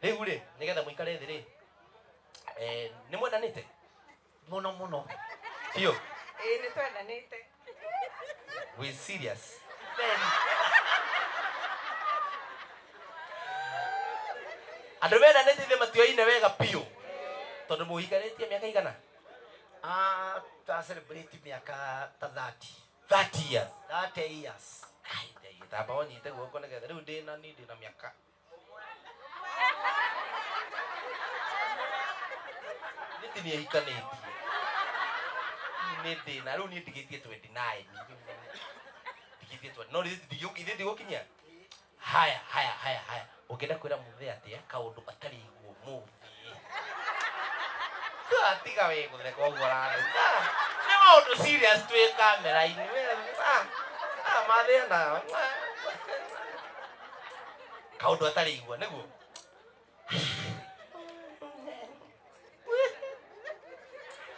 Rĩu rĩ, nĩgetha mũikare thĩ rĩ, nĩ mwendanĩte? Muno muno. Biũ? Ĩĩ, nĩ twendanĩte. We serious? Very. Andũ mendanĩte ithe matioine wega biũ. Tondũ mũhikanĩtie mĩaka igana? Ah, ta celebrate mĩaka ta 30. 30 years. 30 years. Ai, Ngai, tamba ũnyite guoko nĩgetha rĩu ndĩna niĩ ndĩna mĩaka. Niĩ ti niĩ hikanĩtie. Nĩ ndĩna, rĩu niĩ ndigĩtie 29. Ndigĩtie 20. No ithuĩ ndigũkinyia? Haya, haya, haya, haya. Ũngĩenda kwĩra mũthee atĩa kaũndũ atarĩ igua ũmũthĩ? Tiga we gũtheka ũguo ũratheka. Nĩ maũndũ serious twĩ kamera-inĩ. Mathĩna. Kaũndũ atarĩ igua, nĩguo?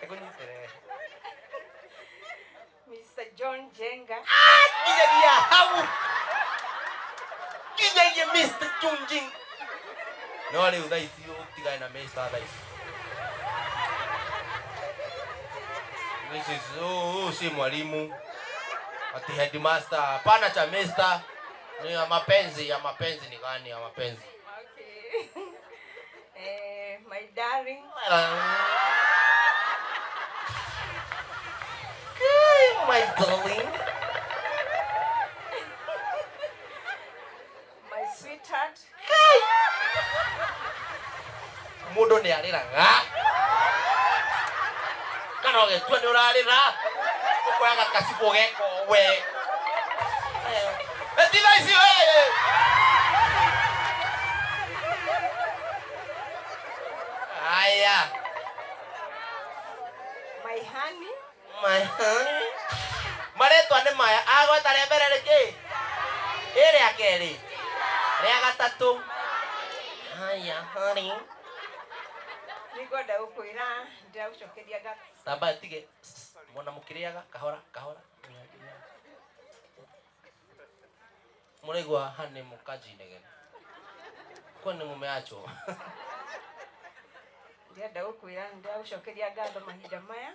Ĩkũnyitĩre. Mr. John Jenga. Nginyagia hau. Nginyagia Mr. John Jenga. No rĩu thaa ici ũtigane na Mr. thaa ici. Mrs. Oh, si mwalimu. Ati headmaster. Hapana cha Mr. Ni ya mapenzi, ya mapenzi ni gani ya mapenzi? Okay. My darling. Okay, my darling. My sweetheart. Mundu ni arĩraga. Kana ũgetua nĩ ũrarĩra. Ũkoyaga kacibũ ũgeka we. Tiga ici we. Haya. My honey. My honey. Marĩtwa nĩ maya. Agweta rĩa mbere rĩkĩ? Ĩ rĩa kerĩ. Rĩa gatatũ. Haya, honey. Nĩngwenda gũkwĩra ndĩragũcokeria ngatho. Tamba tige. Mona mũkĩrĩaga kahora kahora. Mũraigua honey mũkanjinegene. Kwani mumeachwo? Ndĩrenda gũkwĩra ndĩragũcokeria ngatho mahinda maya.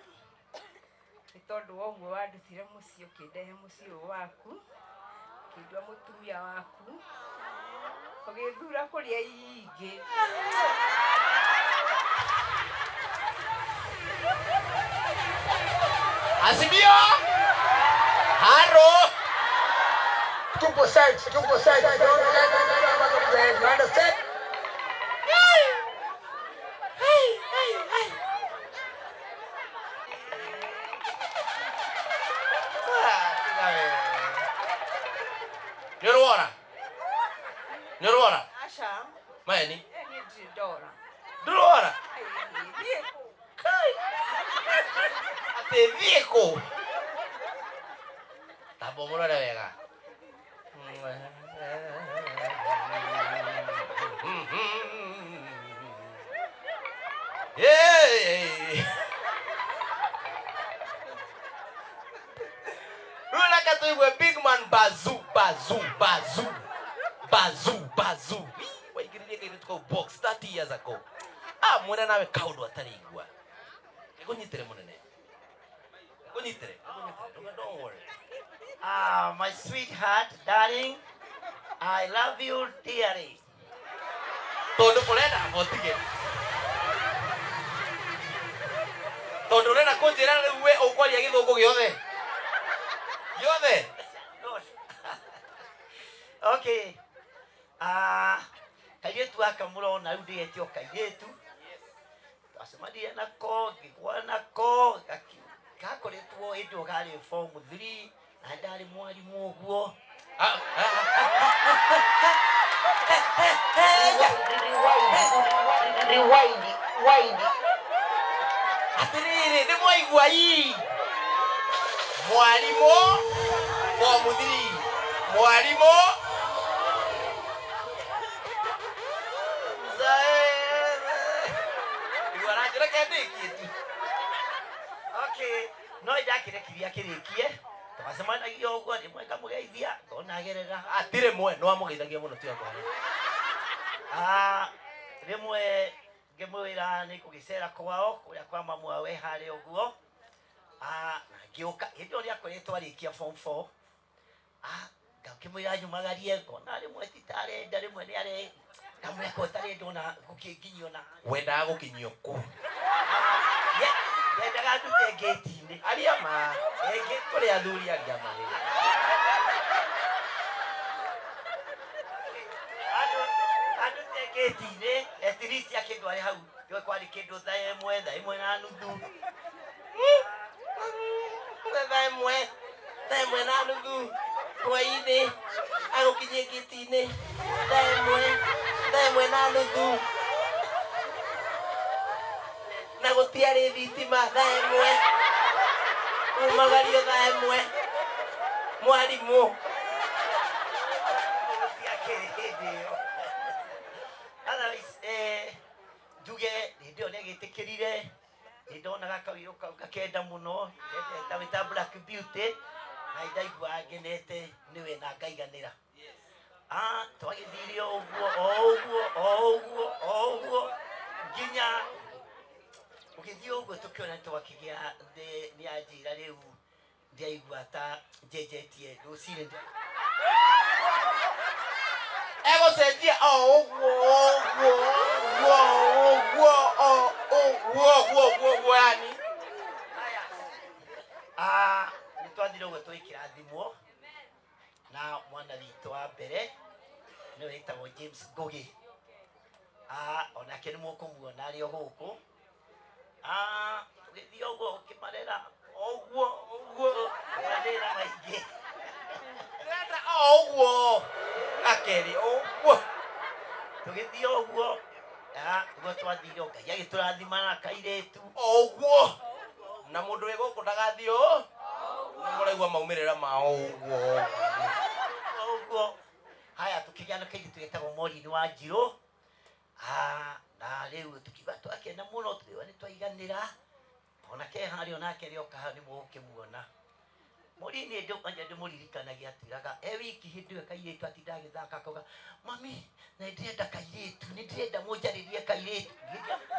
Nĩ tondũ wa ũguo wandutire mũciĩ ũkĩndehe mũciĩ ũyũ waku, ũkĩndua mũtumia waku, ũgĩthura kũrĩa ingĩ. Azimio! Haro! 2%, 2%. Don't let them, you understand? Hey, hey, hey. Nĩ ũrwara? Nĩ ũrwara? Aca. Maeni? Niĩ ndirĩ ndora. Ndũrwara? Ai, thiĩ kũ? Kai. Atĩ thiĩ kũ? Tamba ũmũrore wega. Hey! Rĩu reke tũigue big man bazoo bazoo bazoo bazoo bazoo. Waingĩririe kairĩtu kau box 30 years ago. Ah, mwĩre nawe kaũndũ atarĩ igua. Ĩkũnyitĩre mũnene. Ĩkũnyitĩre. Ĩkũnyitĩre. Don't worry. Ah, my sweetheart, darling, I love you dearly. Tondũ ũrenda motige. Tondũ ũrenda kũnjĩra rĩu we ũkwaria gĩthũngũ gĩothe. Gĩothe. No. Okay. Ah, kairĩtu gaka mũrona rĩu ndĩgete o kairĩtu. Twacemanirie nako, ngĩgwa nako, gakoretwo hĩndĩ ĩyo karĩ form 3, na ndarĩ mwarimũ ũguo. Ah, ah, Rewind, rewind. Atĩrĩrĩ, nĩ mwaigua ii. Mwarimũ form 3. Mwarimũ Igua aranjĩra reke ndĩkie tu. Okay, no ndakĩrekirie akĩrĩkie. Twacemanagia ũguo, rĩmwe ngamũgeithia, ngona agerera. Atirĩ mwe, nĩ wamũgeithagia mũno tiga kwaria. Ah, Rĩmwe ngĩmwĩra nĩ kũgĩcera kwao kũrĩa kwa mamu wawe harĩa ũguo. Na ngĩũka hĩndĩ ĩyo nĩakoretwo arĩkia form 4. Ngakĩmwĩra nyumagarie ngona rĩmwe ti ta arenda rĩmwe nĩ are ngamũreka ũtarenda ona gũkĩnginyio na Wendaga gũkinyio kũ? Ndendaga ndute ngĩti-inĩ. Aria ma. Kũrĩ athuri aria ma. Andute ngĩti-inĩ at least akĩndware hau ndiũĩ kwarĩ kĩndũ thaa ĩmwe thaa ĩmwe na nuthu. Thaa ĩmwe thaa ĩmwe na nuthu hwaĩ-inĩ agũkinyie ngĩti-inĩ thaa ĩmwe thaa ĩmwe na nuthu na gũtiarĩ thitima thaa ĩmwe umagario thaa ĩmwe mwarimũ gũtiakĩrĩ hĩndĩ ĩyo. Otherwise njuge hĩndĩ ĩyo nĩagĩtĩkĩrire nĩ ndonaga kawĩrũ kau gakenda mũno ndendete wĩta Black Beauty na ndaiguaga ngenete nĩwe na ngaiganĩra. Twagĩthire ũguo o ũguo o ũguo o ũguo nginya ũgĩthiĩ ũguo tũkĩona twakĩgĩa nĩ anjĩra rĩu ndiaigua ta njenjetie rũcinĩ egũcenjia o ũguo ũguo ũguo ũguo o ũguo ũguo ũguo ũguo yani. Nĩ twathire ũguo twĩkĩrathimwo na mwana witũ wa mbere nĩwe wĩtagwo James Ngugi. Onake nĩ mũkũmuona arĩ o gũkũ. Tũgĩthiĩ ũguo ũkĩmarera ũguo ũguo mathĩna maingĩ. Ndĩrenda o ũguo gakerĩ ũguo tũgĩthiĩ ũguo ũguo twathire Ngai agĩtũrathima na kairĩtu o ũguo na mũndũ wĩ gũkũ ndagathiĩ ũũ nĩ mũraigua maumĩrĩra ma ũguo ũguo. Haya tũkĩgĩa na kairĩtu getagwo Maureen wa Njirũ. Na rĩu tũkiuga twakena mũno tũkiuga nĩ twaiganĩra ona ke harĩa onake rĩoka hau nĩ mũgũkĩmuona. Maureen ndĩmũririkanagia atwĩraga e wiki hĩndĩ ĩyo kairĩtu atindaga agĩthaka akauga mami na ndĩrenda kairĩtu nĩ ndĩrenda mũnjarĩrie kairĩtu.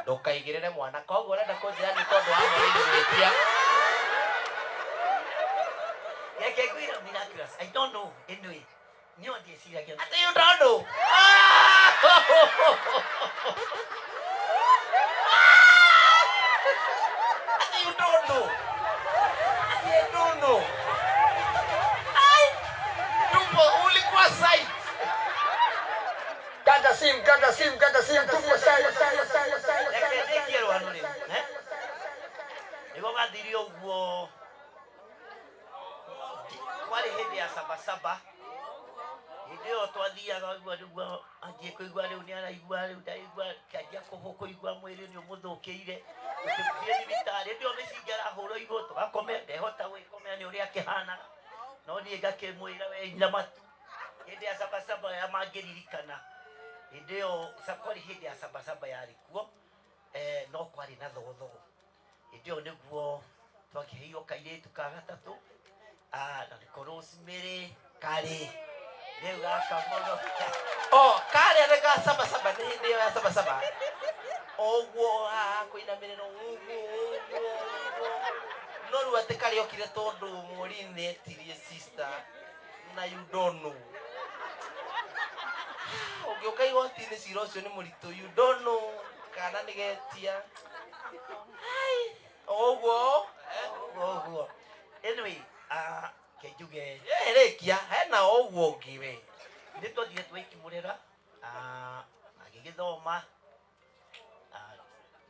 Ndũkaigĩrĩre mwana koguo ũrenda kũnjĩra nĩ tondũ wa Maureen gwĩtia. Reke ngwĩre miraculous I don't know anyway niĩ ndieciragia atĩ you don't know. Atĩ you don't know. You don't know. Tupo ulikuwa site. Kata simu, kata simu, kata simu, tupo site. Reke ndĩkie rwano rĩu nĩguo gathire ũguo kwarĩ hĩndĩ ya sabasaba hĩndĩ ĩyo twathiaga ũguo nĩguo anjie kũigua rĩu nĩ araigua rĩu ndaigua kĩanjia kũigua mwĩrĩ nĩ ũmũthũkĩire tũkĩmũthiĩ thibitarĩ hĩndĩ ĩyo mĩcinga ĩrahũrwo igũrũ tũgakome ndehota gwĩkomera nĩ ũrĩa akĩhanaga no niĩ ngakĩmwĩra we ina matu hĩndĩ ya sabasaba ya mangĩririkana hĩndĩ ĩyo kwarĩ hĩndĩ ya sabasaba yarĩ kuo no kwarĩ na thogothogo hĩndĩ ĩyo nĩguo twakĩheirwo kairĩtu ka gatatũ na nĩko Rosemary karĩ rĩu gaka mũno o karĩa nĩ ga sabasaba nĩ hĩndĩ ĩyo ya sabasaba ũguo kũinamĩrĩra ũguo ũguo no rĩu atĩ karĩa okire tondũ Maureen nĩetirie sister na you don't know. Ũngĩũka igoti-inĩ cira ũcio nĩ mũritũ you don't know kana nĩ getia ũguo ũguo anyway ke njuge rĩkia hena ũguo ũngĩ we nĩ twathire twĩkimũrĩra agĩgĩthoma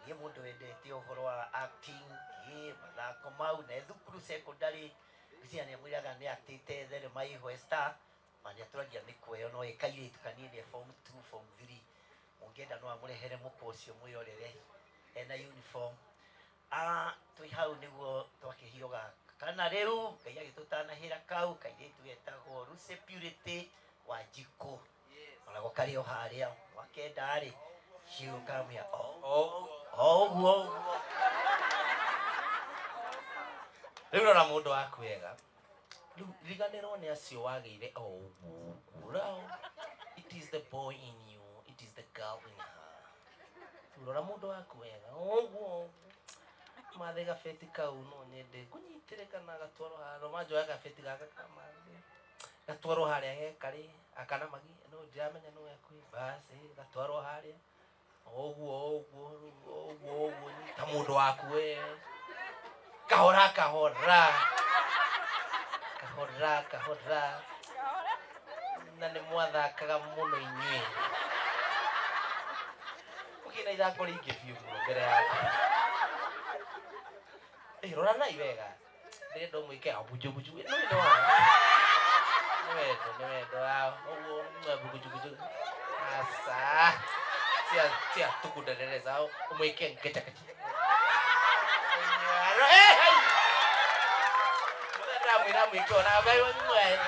niĩ mũndũ wendete ũhoro wa acting kĩ mathako mau na thukuru secondary ngwĩciria nĩ amwĩraga nĩ atĩte thenema ĩho Star na nĩ atũragia mĩkwa ĩyo no ĩ kairĩtu kanini form 2 form 3 mũngĩenda no amũrehere mũkwa ũcio mwĩrorere ena uniform. Twĩ hau nĩguo twakĩhiro gaka kana rĩu Ngai agĩtũtanahĩra kau kairĩtu getagwo Lucy Purity wa Njikũ onako karĩ o harĩa wakenda rĩ ciũkamĩa o ũguo ũguo. Rĩu rora mũndũ waku wega rĩu riganĩrwo nĩ acio wagĩire o ũguo ũguo. It is the boy in you, it is the girl in her. Rora mũndũ waku wega ũguo ũguo mathe gabeti kau no nyende ngũnyitĩre kana gatwaro haro manjoya gabeti gaka ka mathe gatwarwo harĩa hekarĩ akana magi no ndiramenya no yakui basi gatwarwo harĩa ũguo ũguo ũguo ũguo nyita mũndũ waku we kahora kahora kahora kahora na nĩ mwathakaga mũno inyuĩ ũkĩna ithako rĩingĩ biũ mũno mbere yaku. Rora nai wega ndĩrenda ũmwĩke abujubuje nĩ wendo wa nĩ wendo nĩ wendo wa ũguo bugujuguju asa tia tia tukunderereza ũmwĩke ngechakecha ndamwĩra mwĩke ona ngai.